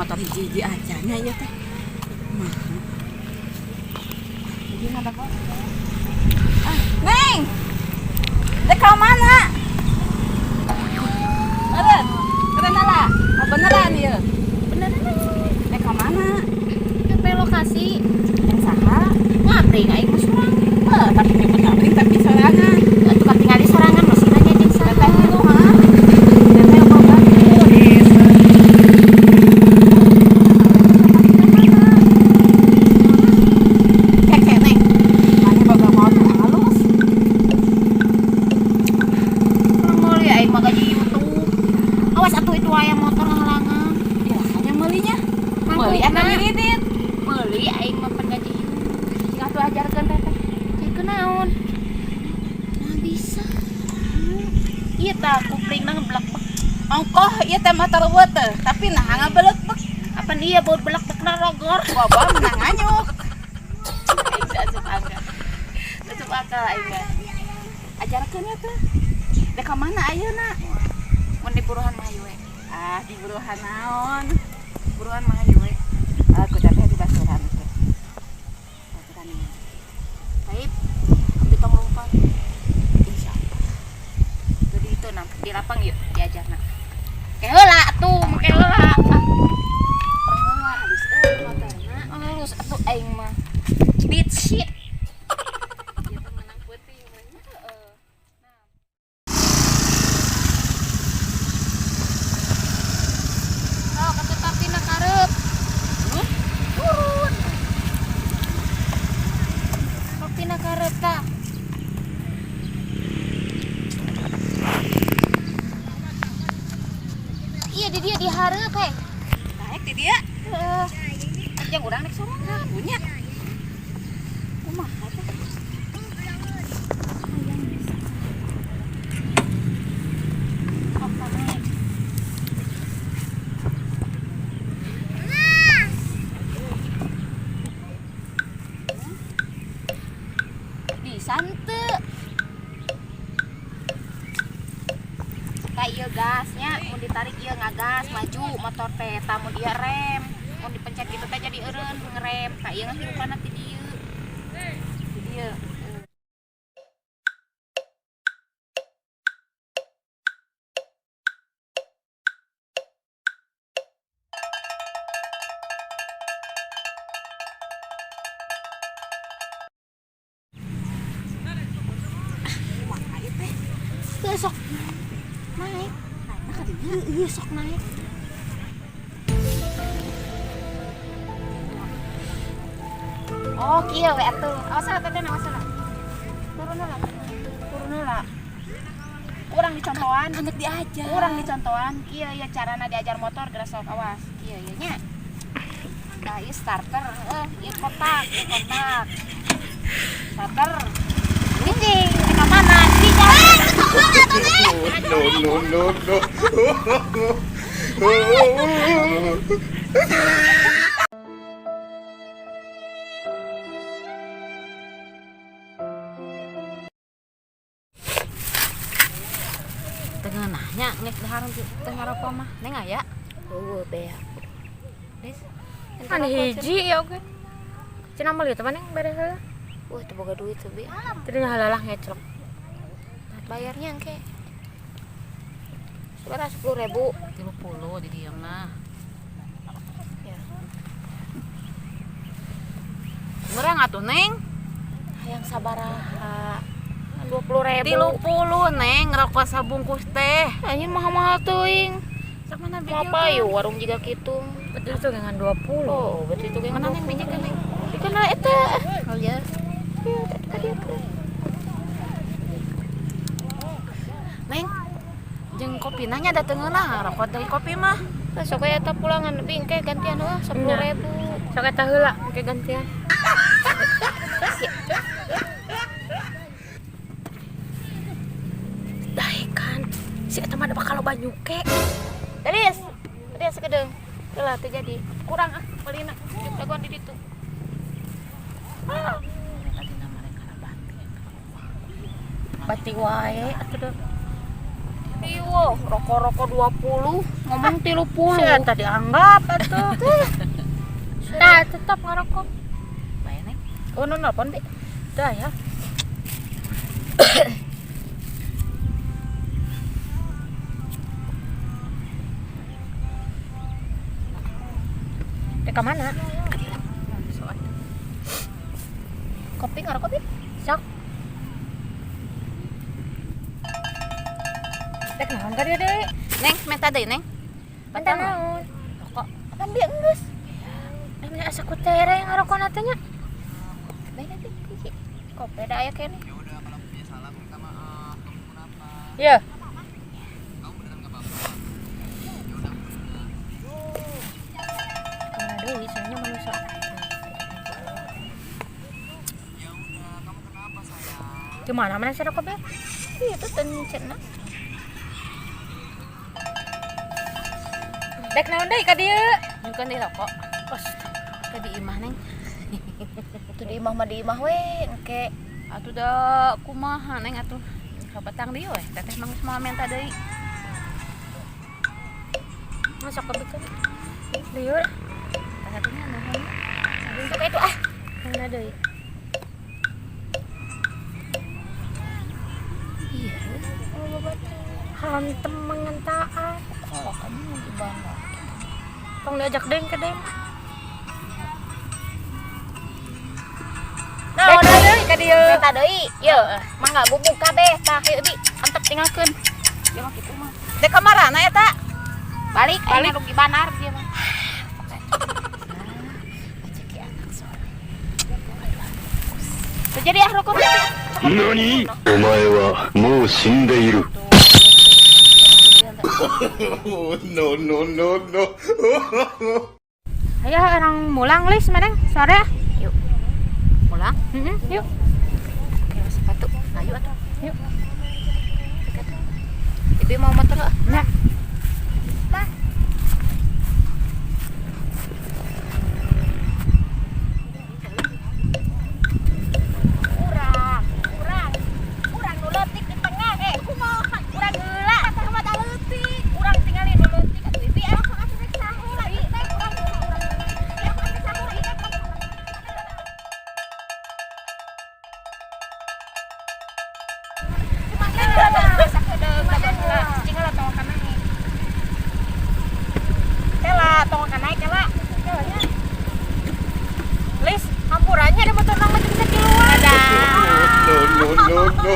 Motor hiji-hiji aja nya ieu teh. Mah. Hiji mah dapat. Ah, Neng. Dek ka mana? Ada. Keren lah. Oh, beneran ya? Beneran. Dek ka mana? Ke lokasi. Yang saha? Ngabring aing mah sorangan. Eh, tapi nyebut ngabring tapi sorangan. Atuh kan tinggal di sorangan masih nanya jeung saha. Teteh milu, ha? Teteh apa batur? Keke, Neng. Mana boga motor halus? Kurang meuli aing mah gaji YouTube. Awas atuh itu aya motor ngalangan. Ya, hanya melinya. Meuli atau ngiridit? Meuli aing mah pan gaji YouTube. Cing atuh ajarkeun teteh. Jadi kunaon? Nah bisa. Iya tah kuplingna ngeblek-blek. Ongkoh ieu teh motor eueuh teh, tapi nah ngabelek-bek. Apan iya baut belek-bekna rogor. Bobo menang nganyuk. Aing teu asup akal. Asup akal aing mah. Ajarkeun ya teh. Dek ka mana ayeuna? Mun di buruhan mah hayu we. Ah, di buruhan naon? Buruhan mah hayu we. Ah, ku teteh di basuran teh. Basuran ini. Taib. Abi tong lompat. Insyaallah. Jadi itu nah di lapang yuk diajarna. Ke heula atuh, make heula. Ah. Urang heula Halus euy motorna. halus atuh aing mah. Beat shit. Ieu teh menang peuting we nya. Heeh. Nah. Oh, kata tapi na karep. Hmm? Turun. Kopi na karep tah. Iya di dia dihareup heh. Naik di dia. Heeh. Yang urang nek sorangan. Punya. Kumaha teh? Hayang bisa. Sok naik. Bisa henteu. Tah ieu gasnya mun ditarik ieu ngagas maju motor teh, tah mun dia rem, mun dipencet gitu teh jadi eureun ngerem. Tah ieu ngahirupanna ti dieu. Ti dieu. Kumaha ieu teh? Teu sok naik. Naikna ka dinya. Ieu sok naik. Oh, kieu we atuh. Awas lah teteh, awas lah. Turun heula. Turun heula. Urang dicontohan, Kan dek diajar. urang dicontohan. Kieu ieu carana diajar motor geura sok awas. Kieu ieu nya. Nah, ieu starter, ieu kotak, ieu kotak. Starter. Cicing, ka mana? Cicing. No, no, no, no. Teu ngeunahnya ngek dahar teh ngarokok mah. Neng aya? Eueuh bea. Des. Kan hiji ya oke. Cenah meuli teh maneh beres heula. Wah, teu boga duit teu bea. Teu halalah ngeclok. Bayarnya engke. Sabaraha 10.000? 30 di dieu mah. Ya. Murah atuh, Neng? Hayang sabaraha? 20.000. 30, Neng, ngerokok sabungkus teh. Anjir mahal-mahal teuing. Sok mana Mau apa yuk warung jiga kitu. Betul itu dengan 20. Oh, berarti itu Mana Neng bijikeun, Neng? Dikenal eta. Oh ya. Iya, tadi tadi. Neng, jeung kopina nya da teu ngeunah, rokok deui kopi mah. Lah sok aya eta pulangan lebih engke gantian heuh 10.000. Sok eta heula engke gantian. Daekan. Si eta mah da bakal loba nyuke. Daris. Daris sakedeung. Heula teu jadi. Kurang ah meulina. Juk dagoan di ditu. Tadi nama mereka bati. Bati wae atuh da. Iwo, rokok-rokok 20, ngomong 30. Saya tadi anggap atuh. Nah, tetap ngerokok. Bae, Neng. Oh, nu nelpon, Bi. Dah ya. Dek ka mana? Kopi ngarokok, Bi? Sok. Dek naon ka dieu deui? Neng, menta deui, Neng. Menta naon? Rokok. Kan dia enggeus. Eh, meni asa ku tere ngarokona teh nya. Bae nanti hiji. Kopi da aya keneh. Iya. Kemana deui soalnya manusia. Di mana mana sih rokok, Be? Iya tuh teu cenah. Dek naon deui ka dieu? Nyungkeun deui rokok. Astaga. Ke di imah, Neng. Tuh di imah mah di imah we engke. Atuh da kumaha, Neng, atuh. Kapetang deui we. Teteh mah geus moal menta deui. Masuk ke bikin. Liur. Tah satunya nuhun. Untuk itu ah. Mana deui? Iya. Oh, babat. Hantem mengentaan. Kalau kamu di mana? Tong diajak deui ke deui. Nah, Dek naon deui ka dieu? Menta deui. Yeuh, mangga gubuk kabeh tah ieu Bi, antep tinggalkeun. Dia mah kitu mah. Dek ka marana eta? Balik, balik rugi banar dia mah. Rezeki anak sore. Teu jadi ah rokok teh. 何お前はもう死んでいる。Oh, no, no, no, no. Ayo orang mulang lis maneng sore. Ah. Yuk. Pulang. Heeh, yuk. Oke, sepatu. Ayo atuh. Yuk. Ibu mau motor ah. Nah. Urang, urang. Urang nu leutik di tengah eh. Kumaha? Urang heula. Teh mah da leutik. Urang tingali nu leutik atuh Ibi ah. Urang teh urang urang. Lis, hampurannya ada motor nang bisa keluar. No, no, no, no.